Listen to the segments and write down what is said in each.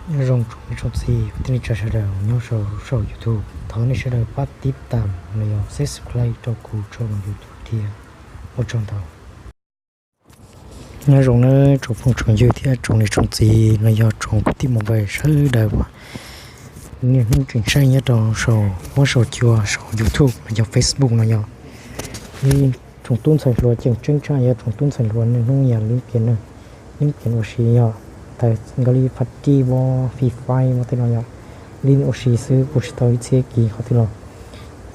Nyob zoo tsoom niam tsoom txiv kwv tij neej tsa sawv daws nyob saum YouTube, thov nej sawv daws pab tib tam los yog subscribe rau kuv tsoom YouTube thiab. Ua tsaug ntau. Nyob zoo nawb tsoom phooj tsoom ywg thiab tsoom niam tsoom txiv los yog tsoom kwv tij muam npawg sawv daws uas niaj hnub tseem saib nyob rau saum huab saum cua saum YouTube los yog Facebook no yog li. Tsoom tub ntxhais hluas ceeb tshaj yog tsoom tub ntxhais hluas niaj hnub yog li piav, li piav ua si yog tawm nkaus li pha tij ua Free Fire ua tej no yog li ua si xwb, kuj tsis tau ib txhiab kis qhov twg los.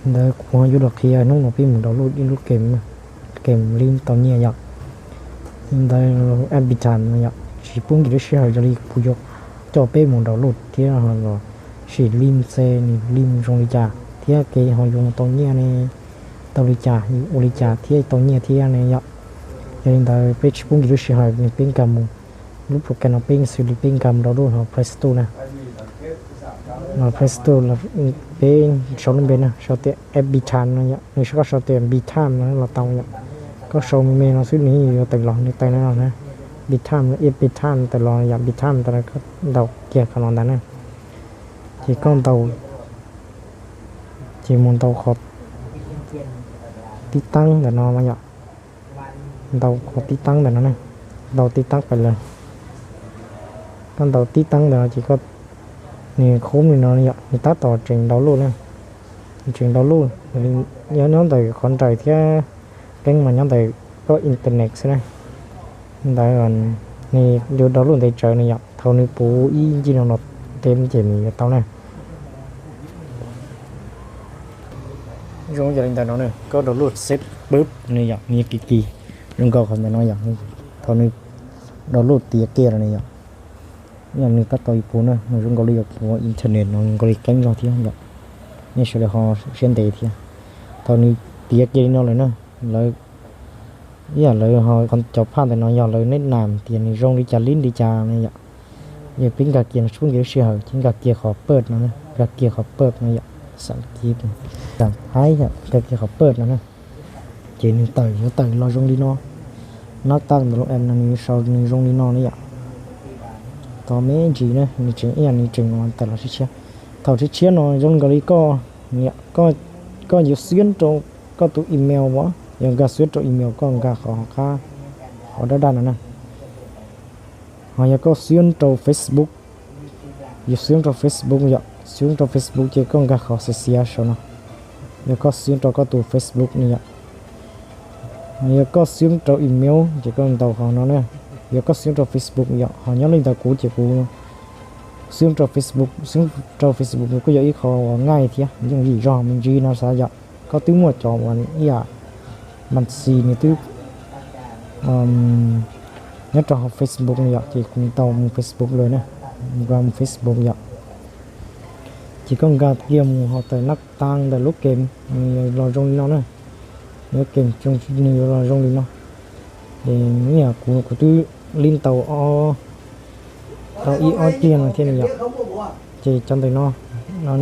Ntawd kuv ho yuav los qhia hnub no peb mus download ib lub game, game li tau nyiaj yom. Ntawd Epic Time no yom, tsis pub nkim lub sij hawm, yog li kuv yuav coj peb mus download thiab los sim li xwb nws li zoo li cas thiab kev ho yuav mus tau nyiaj ne, tau li cas, ua li cas thiab tau nyiaj thiab ne yom. Yog li ntawd peb tsis pub nkim lub sij hawm, nws peb nkag mus lub program no peb xws li peb nkag mus download hauv Play Store na. Play Store peb sau lub npe na, sau tias Epic Time no yom, nws sau, koj sau tias Epic Time no los tau yom. Koj sau me me no xwb nws yuav tawm los, nws tawm no los na. Epic Time, Epic Time tawm los yom, Epic Time tawm los koj ntaus kiag qhov no ntag na. Ces koj ntaus, ces mus ntaus qhov tib taab ntawm no yom. Ntaus qhov tib taab ntawm no ne, ntaus tib taab pais lawm. Koj ntaus tib taab ntawm no ces koj, nws khub li no yom, nws tab tom tseem download na, tseem download, nyob ntawm qhov nraws thiab keeb mas nyob ntawm koj internet xwb na. Ntawd nws yuav download ntev tsawv no yom, thaum nws puv ib ncig no los teb ces nws yuav tau na. Zoo yam li ntawm no ne, koj download set pub nws yom, nws yuav kis kis zoo nkaus qhov ntawm no yom. Thaum nws download tiav kiag los ne yom, yog nws tab tom yuav puv na, nws zoo nkaus li yuav puv internet no nkaus li keeb zog thiab yom. Nej sawv daws ho siab ntev thiab. Thaum nws tiav kiag li no lawm na, lawv, ib yam lawv ho cov phaj ntawm no yog lawv neb nam tias nws zoo li cas li li cas ne yom. Yog peb nkag kiag no tsis pub nkim lub sij hawm ces nkag kiag qhov pub no, nkag kiag qhov pub no yom, xam kiv, xam thaib yom, nkag kiag qhov pub no na. Ces nws tawm, yuav tawm los zoo li no. Nab taj ntawm lub app no nws yuav sau nws zoo li no ne yom. Tau me ntsis na, nws tseem ib yam nws tseem tawm los tshiab tshiab. Thaum tshiab tshiab no zoo nkaus li koj, koj yuav xiab rau koj tus email as, yog nkag xiab rau email koj nkag qhov qab, qhov daj daj no na. Ho yog koj xiab rau Facebook, yog xiab rau Facebook yom, xiab rau Facebook ces koj nkag qhov xiav xiav saum no. Yog koj xiab rau koj tus Facebook ne yom. Yog koj xiab rau email ces koj ntaus qhov no na. Yog koj xiab rau Facebook yom, ho nyob li ntawd kuv ces kuv xiab rau Facebook, xiab rau Facebook kuj yog ib qho uas nqaij thiab yeej yim zog me ntsis no xav yom. Koj twb muaj cov uas ib yam mas xis nws twb nyob rau hauv Facebook no yom, ces kuv ntaus mus Facebook lawm na, nkag mus Facebook yom. Ces koj nkag kiag mus hauv tawm nab taj ntawm lub game, nws yuav los zoo li no na. Lub game nws yuav los zoo li no. Ces kuv, kuv twb lib tau, tau ib ob tiag no thiab ne yom. Ces cov ntawm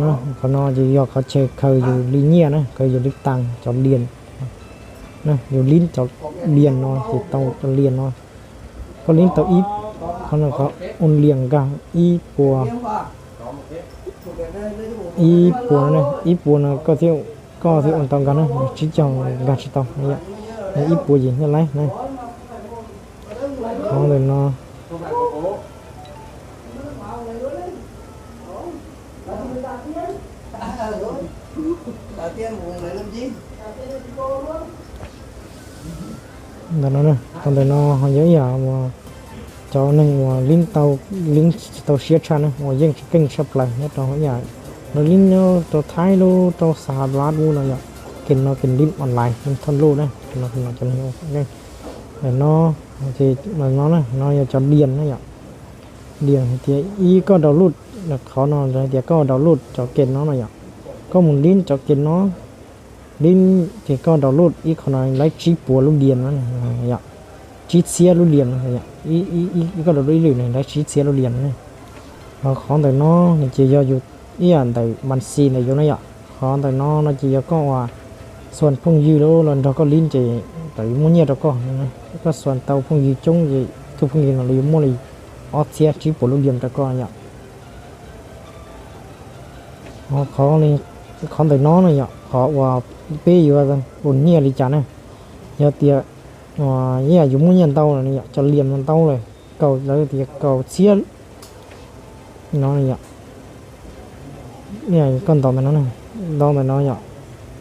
no, qhov no ces yog qhov chaw khaws yus li nyiaj na, khaws yus li taas cov dias. Yus lib cov dias no ces tau cov dias no. Koj lib tau ib, qhov no qhov ua dias nkag ib puas, ib puas no, ib puas no koj thiaj, koj thiaj ua tau nkag na, tsib caug nkag tsis tau. Ib puas yim nyob laib na. Qhov ntawm no, ntawm no, qhov ntawm no ho yog ib yam uas cov neeg uas lib tau, lib tsis tau siab tshaj na, uas yeej tsis keej tshaj plaws nyob rau ib yam lawv lib nyob rau Thaib lub, rau Sahavak lub no yom. Game no game lib online, game thoj luj na, no cov neeg, ntawm no, ntawm no na, no yog cov dias na yom. Dias hais tias ib koj download, qhov no hais tias koj download cov game no no yom. Koj mus lib cov game no, lib ces koj download ib qho no laib tsib puas lub dias no yom. Tsib txhiab lub dias no, ib, ib koj download ib lwm no laib tsib txhiab lub dias no. Ho qhov ntawm no ces yog yus ib yam ntawm mas xis ntawm yus na yom. Qhov ntawm no no ces yog koj uas xuas phooj ywg los nrog koj lib ces tawm yuav muaj nyiaj rau koj. Koj xuas tau phooj ywg coob ces tus phooj ywg no yuav muaj li ob txhiab tsib puas lub dias rau koj yom. Qhov, qhov ntawm no ne yom, qhov uas peb yuav ua nyiaj li cas ne, yog tias ib yam yus muaj nyiaj ntau lawm ne yom, cov liam no ntau lawm, kaum lawv tias kaum txhiab no yom, koj ntaus ntawm no, ntaus ntawm no yom,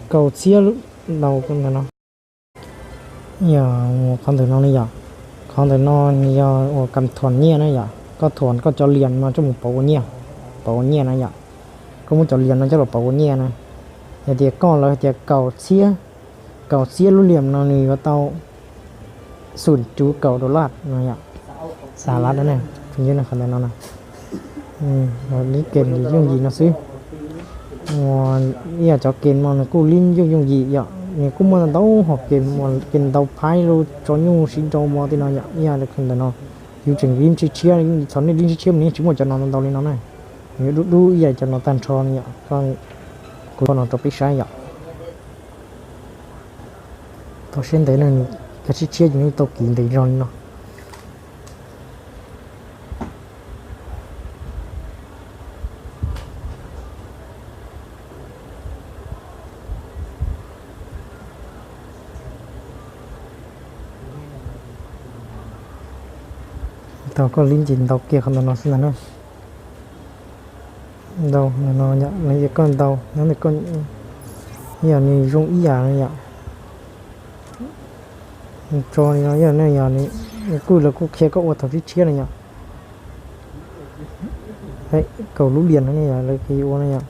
kaum txhiab, ntaus ntawm no. Yog qhov ntawm no ne yom, qhov ntawm no nws yog uas kam thuam nyiaj na yom, koj thuam koj cov liam no coj mus pauv ua nyiaj, pauv ua nyiaj na yom. Koj muab cov liam no coj los pauv ua nyiaj na, yog tias koj lawv tias kaum txhiab, kaum txhiab lub liam no nws yuav tau xum cuv kaum dollar no yom, xav lab dab ne, qhov ntawm no na, lib ke yooj yim no xwb. Ib yam cov ke no nws kuj lib yooj yooj yim yom, nws kuj muaj ntau hom ke, ke ntau phaib lub tso nyuj sib nrau mo tej no yom, ib yam ntawm no. Yus tseem lib tshiab tshiab, thaum nej lib tshiab tshiab mas nej tsis muaj cov no ntau li no na. Nws yuav dub dub ib yam cov no tag nrho no yom, kuv no rau peb saib yom. Tau siab ntev no, cov tshiab tshiab ces nej tau kiv ntev zog li no. Tau koj lib ces ntau kiag qhov ntawm no xwb ntag na. Ntau ntawm no yom, koj ntau nyob ntawm koj, yog nws zoo ib yam no yom. Tso li no yog ne, yog nws kuj, lawv kuj qhia koj ua thaum tshiab tshiab no yom. Kaum lub liam no ne yom, lawv qhia ua no yom.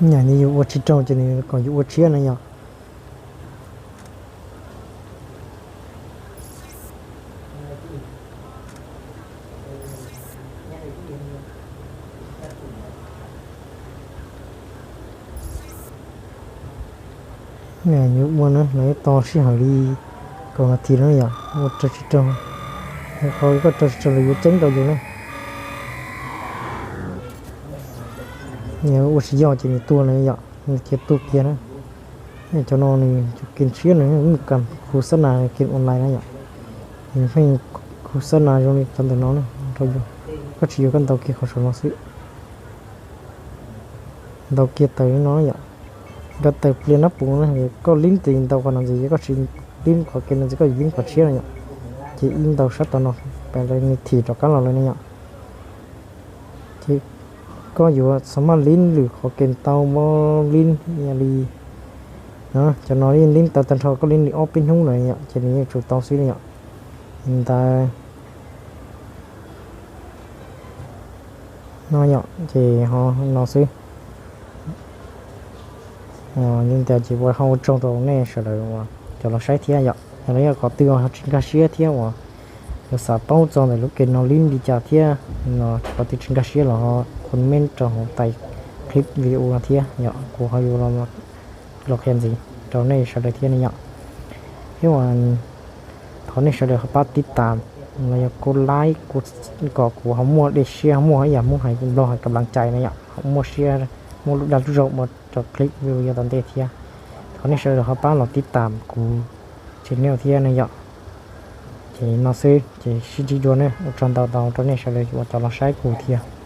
Yam li yus ua tsis raug ces nws kom yus ua tshiab no yom. Yus ua na, lawv tos sij hawm li kaum nas this no yom, ua raug tsis raug, qhov koj raug tsis raug lawv yuav ceeb rau yus na. Yog ua tsis yog ces nws tuag na yom, nws cia tuag kiag na. Cov no nws cov ke tshiab na, nws kam khu xab nas ke online na yom. Nws pheej khu xab nas zoo li cov ntawm no na rau yus, koj tsis yuav koj ntaus kiag qhov saum no xwb. Ntaus kiag tawm li no yom. Nkawd tawm pliag nab puv na, koj lib tes ntaus qhov no ntxiv, koj tsis lib qhov ke no ntxiv, koj yuav lib qhov tshiab no yom. Ces ib ntaus sab tom no, pem lawv nws thim rov qab los lawm no yom. Ces koj yuav xav maj lib lwm qhov ke tau, muab lib li cov no, lib tau tag nrho koj lib li ob peb hnub lawm yom, ces nws yeej tsum tau xwb li yom. Ntawd no yom, ces ho no xwb. Li ntawd ces ua ho ua tsaug rau nej sawv daws uas cov los saib thiab yom. Yog li yog qhov twg ho tsis nkag siab thiab uas yog xav paub txog ntawm lub ke no lib li cas thiab no, qhov twg tsis nkag siab los ho comment rau hauv tais clip video no thiab yom, kuv ho yuav los qhia ntxiv rau nej sawv daws thiab ne yom. Thiab uas thov nej sawv daws ho pab tib tas los yog kuv like kom kuv ho muaj dej siab, ho muaj ib yam Hmoob hais Nplog hais kab lav cai no yom, ho muaj siab, muaj lub dag lub zog ua rau clip video yav tom ntej thiab. Thov nej sawv daws ho pab los tib tas kuv channel thiab ne yom. Ces no xwb ces sib ntsib dua ne, ua tsaug ntau ntau rau nej sawv daws uas cov los saib kuv thiab.